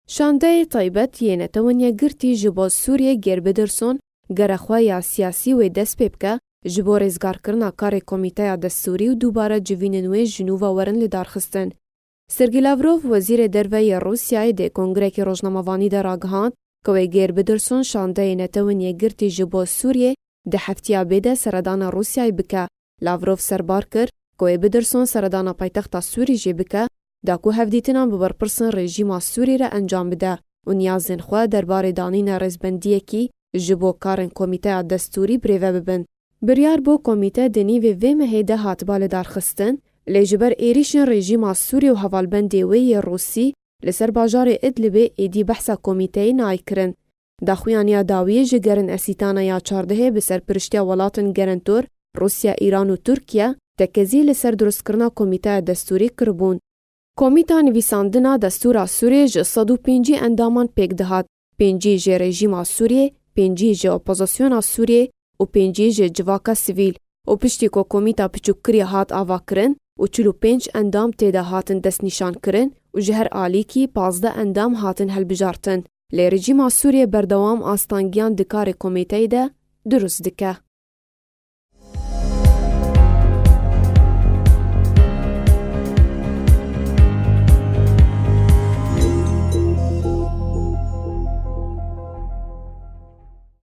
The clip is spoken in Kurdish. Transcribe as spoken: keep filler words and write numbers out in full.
Şandeyê taybet yê Netewên Yekgirtî ji bo Sûriyê Geir Biderson gere xwe ya siyasî wê dest pê bike, ji bo rêzgarkirina karê Komîteya Destûrî û dubare civînên wê ji nû ve werin lidarxistin. Sergî Lavrov, wezîrê derve yê Rûsyayê, di kongrekî rojnamevanî de ragihand ku wê Geir Biderson şandeyê Netewên Yekgirtî ji bo Sûriyê di heftiya bê de seredana Rûsyayê bike. Lavrov serbar kir ku wê Biderson seredana paytexta Sûrî jê bike, da ku hevdîtinan bi berpirsên rejîma Sûrî re encam bide û niyazên xwe derbarê danîna rêzbendiyekî ji bo karên Komîteya Destûrî birêve bibin. Biryar bo komîte di nîvê vê mehê de hatiba lidarxistin, lê ji ber êrîşên rejîma Sûrî û hevalbendê wê yê Rûsî li ser bajarê Idlibê êdî behsa komîteyê nayê kirin. Daxuyaniya dawiyê ji gerin Esîtana ya çardehê bi serpiriştiya welatên gerentor, Rûsya, Îran û Tirkiye, tekezî li ser dirustkirina Komîteya Destûrî kiribûn. Komîta Nivîsandina Destûra Sûriyê ji sed û pêncî endaman pêk dihat, pêncî ji rejîma Sûriyê, pêncî ji opozisyona Sûriyê û pêncî ji civaka sivîl û piştî ku komîta piçûkkirî hat avakirin û çil û pênc endam tê de hatin destnîşankirin û ji her alîkî pazdeh endam hatin hilbijartin. Lê rejîma Sûriyê berdewam astangiyan di karê komîteyê de dirust dike.